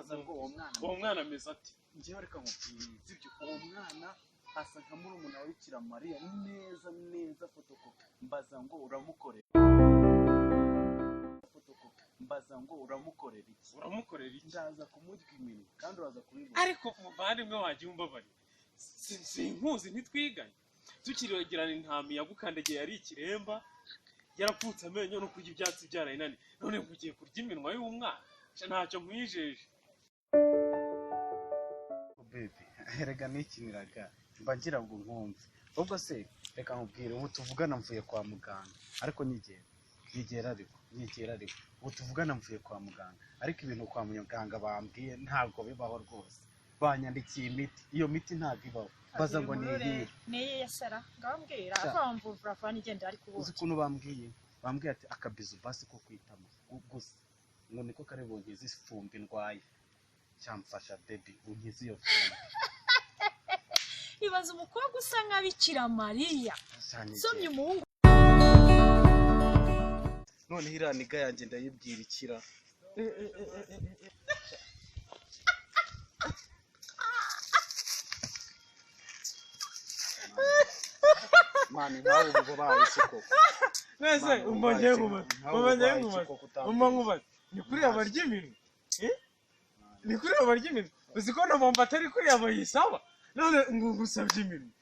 Mbaza ngo uwo mwana, Uwo mwana ameze ati? Njyewe reka nkubwire, sibyo? Uwo mwana asa nka murumuna wa Bikira Mariya neza neza, fotokopi. Mbaza ngo uramukorera, fotokopi. Mbaza ngo uramukorera iki? Uramukorera iki? Ndaza kumurya iminwa kandi uraza kubibona. Ariko muvandimwe wanjye, umbabarire, sinkuzi, ntitwiganye, tukiragirana intama yagukandagiye yari ikiremba, yarapfutse amenyo no kurya ibyatsi byarayinaniye, none ngo ugiye kurya iminwa y'umwana? Sha, ntacyo nkwijeje. Baby, erega nikiniraga, mba ngira ngo nkumve. Ubwo se reka nkubwire, ubu tuvugana mvuye kwa muganga, ariko nyigera nyigera, ariko nyigera, ariko ubu tuvugana mvuye kwa muganga, ariko ibintu kwa muganga bambwiye ntabwo bibaho rwose. Banyandikiye imiti, iyo miti ntabwo ibaho. Mbaza ngo ni iyihe? Niye ya sara, ngaho mbwira. Sha. Avamvuvura vuba nigendera, ariko Uzi ubundi ukuntu bambwiye? Bambwiye ati akabizu basi ko kwitama gusa, ngo niko kari bunkize ifumbi ndwaye. Cyamfasha baby, unkize iyo fumbi. Ibaza umukobwa usa nka Bikira Mariya nsomye umuhungu. Noneho iriya nigga yanjye ndayibwira ikira. Man, nawe ubu ubaye iki koko? Nese Man, umva, ubaye ngiye iki? nkubaza. Nawe Umva, ngiye ubaye iki nkubaza. koko utambwiye? Umva nkubaza, ni kuriya barya iminwa? Eh? Ni kuriya barya iminwa? Uzi ko na bomba atari kuriya bayisaba? None ngo ngusabye iminwa.